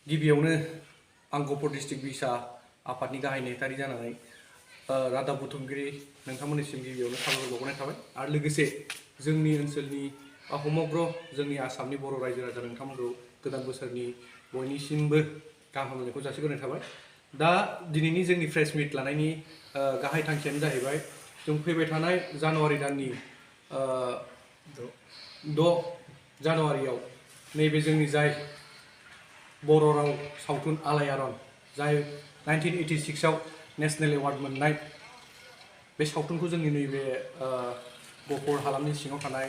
गिबियावनो आं गहपुर डिस्ट्रिक्ट बिसा आफादनि गाहाय नेहाथारि जानानै रादाब बुथुमगिरि नोंथांमोननिसिम गिबियावनो साबायखर बावहरनाय थाबाय आरो लोगोसे जोंनि ओनसोलनि समग्र जोंनि आसामनि बर' रायजो राजा नोंथांमोनखौ गोदान बोसोरनि बयनिसिमबो गाहाम हामलायनायखौ जासिग्रोनाय थाबाय। दा दिनैनि जोंनि प्रेस मिट लानायनि गाहाय थांखियानो जाहैबाय जों फैबाय थानाय जानुवारि दाननि 6 जानुवारियाव नैबे जोंनि जाय बर' राव सावथुन यअरन जाय 1986 आव नेशनेल एवार्ड मोननाय बे सावथुनखौ जोंनि नैबे गहपुर हालामनि सिङाव थानाय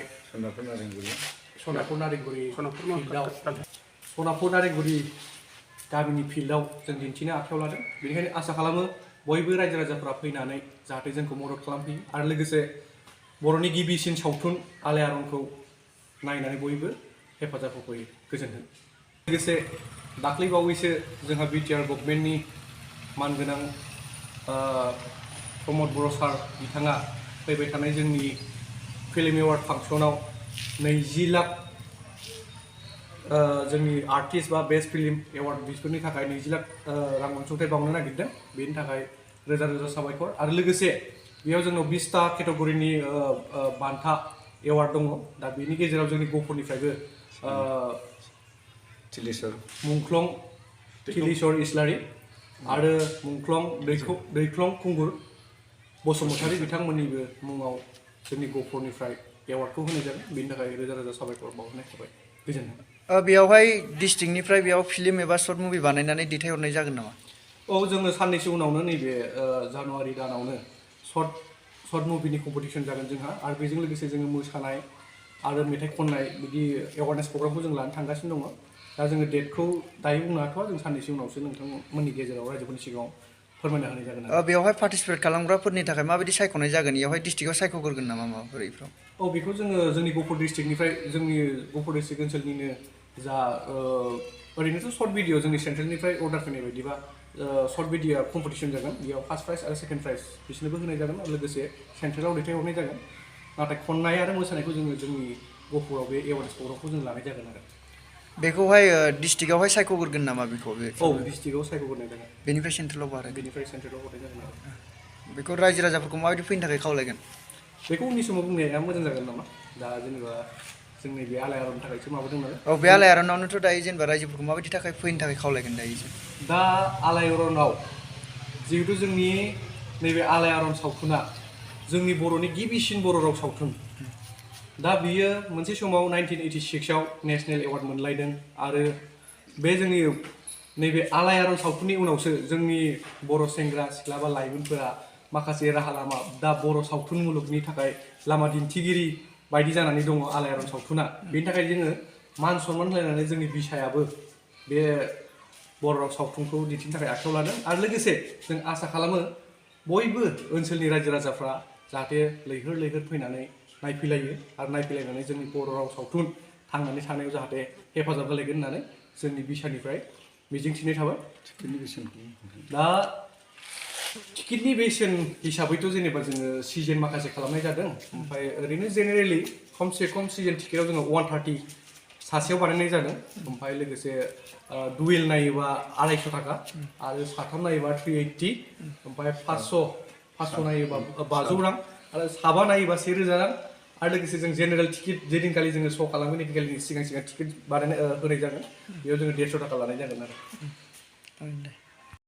सनापुर नारेंगुरि गामिनि फिल्डआव जों दिन्थिनो आखायाव लादों। बेनिखायनो आसा खालामो बयबो रायजो राजाफ्रा फैनानै जाहाथे जोंखौ मदद खालामफैयो आरो लोगोसे बर'नि गिबिसिन सावथुन यअरनखौ नायनानै बयबो हेफाजाब होफैयो। गोजोन्थों। लोगोसे दाख्लै बावैसो जोंहा बिटिआर गभर्नमेन्टनि मानगोनां प्रमद बर' सार बिथाङा फैबाय थानाय जोंनि फिल्म एवार्ड फांसनाव 20 लाख जोंनि आर्टिस्ट बा बेस्ट फिल्म एवार्ड बिफोरनि थाखाय 20 लाख रां अनसुंथाइ बावनो नागिरदों। बेनि थाखाय रोजा रोजा साबायखर आरो लोगोसे बेयाव जोंनाव 20टा केटेगरिनि बान्था एवार्ड दङ। दा बेनि गेजेराव जोंनि गहपुरनिफ्रायबो मुंख्लं तिलिसर इस्लारि आरो मुंख्लं दैख्लं खुंगुर बसुमतारी बिथांमोननिबो मुङाव जोंनि गहपुरनिफ्राय एवार्डखौ होनाय जादों। बेनि थाखाय रोजा रोजा साबायखर बावहरनाय थाबाय। गोजोन्थों। बेयावहाय डिस्ट्रिक्टनिफ्राय बेयाव फिल्म एबा सर्ट मुभि बानायनानै दैथायहरनाय जागोन नामा? औ, जोङो साननैसो उनावनो नैबे जानुवारि दानावनो सर्ट मुभिनि कम्पिटिसन जागोन जोंहा आरो बेजों लोगोसे जोङो मोसानाय आरो मेथाइ खननाय बिदि एवारनेस प्रग्रामखौ जों लानो थांगासिनो दङ। दा जोङो डेटखौ दायो बुंनो हाथ'वा, जों साननैसो उनावसो नोंथांमोननि गेजेराव रायजोफोरनि सिगाङाव फोरमायना होनाय जागोन आरो। बेवहाय पार्टिसिपेट खालामग्राफोरनि थाखाय माबायदि सायख'नाय जागोन? बेयावहाय डिस्ट्रिक्टआव सायख'ग्रोगोन नामा माबाफोर इफ्राव? औ, बेखौ जोङो जोंनि गहपुर डिस्ट्रिक्टनिफ्राय जोंनि गहपुर डिस्ट्रिक्ट ओनसोलनिनो जा ओरैनोथ' सर्ट भिडिअ जोंनि सेन्ट्रेलनिफ्राय अर्डार फैनाय बायदिबा सर्ट भिडिअ कम्पिटिसन जागोन। बेयाव फार्स्ट प्राइज आरो सेकेन्ड प्राइज बिसोरनोबो होनाय जागोन आरो लोगोसे सेन्ट्रेलाव दैथायहरनाय जागोन। नाथाय खननाय आरो मोसानायखौ जोङो जोंनि गहपुराव बे एवारनेस प्रग्रामखौ जों लानाय जागोन आरो। बेखौहाय डिस्ट्रिक्टआवहाय सायख'ग्रोगोन नामा बेखौ? औ, डिस्ट्रिक्टआव सायख'ग्रोनाय जागोन। बेनिफ्राय सेन्ट्रेलाव बारो? बेनिफ्राय सेन्ट्रेलाव हरनाय जागोन आरो। बेखौ रायजो राजाफोरखौ माबायदि फैनो थाखाय खावलायगोन? बेखौ उननि समाव बुंनाया मोजां जागोन नामा? दा जेनेबा जोंनि बे यअरननि थाखायसो माबादों नालाय। औ, बे यअरनावनोथ' दायो जेनेबा रायजोफोरखौ माबायदि थाखाय फैनो थाखाय खावलायगोन दायो? दा यअरनाव जिहेतु जोंनि नैबे यअरन सावथुना जोंनि बर'नि गिबिसिन बर' राव सावथुन। दा बियो मोनसे समाव 1986 आव नेशनेल एवार्ड मोनलायदों आरो बे जोंनि नैबे यअरन सावथुननि उनावसो जोंनि बर' सेंग्रा सिख्ला बा लाइमोनफोरा माखासे राहा लामा दा बर' सावथुन मुलुगनि थाखाय लामा दिन्थिगिरि बायदि जानानै दङ यअरन सावथुना। बेनि थाखाय जोङो मान सनमान होलायनानै जोंनि बिसायाबो बे बर' राव सावथुनखौ दिन्थिनो थाखाय आखायाव लादों आरो लोगोसे जों आसा खालामो बयबो ओनसोलनि रायजो राजाफ्रा जाहाथे लैहोर लैहोर फैनानै नायफैलायो आरो नायफैलायनानै जोंनि बर' राव सावथुन थांनानै थानायाव जाहाथे हेफाजाब होलायगोन होननानै जोंनि बिसानिफ्राय मिजिंथिनाय थाबाय। दा टिकेटनि बेसेन हिसाबैथ' जेनेबा जोङो सिजन माखासे खालामनाय जादों। ओमफ्राय ओरैनो जेनेरेलि खमसे खम सिजन टिकेटआव जोङो 130 सासेयाव बानायनाय जादों। ओमफ्राय लोगोसे डुवेल नायोबा 250 थाखा आरो साथाम नायोबा 380, ओमफ्राय 500 नायोबा 500 रां आरो साबा नायोबा 1000 रां आरो लोगोसे जों जेनेरेल टिकेट जेदिनखालि जोङो श' खालामगोन ओइदिनखालि सिगां टिकेट होनाय जागोन। बेयाव जोङो 150 थाखा लानाय जागोन आरो।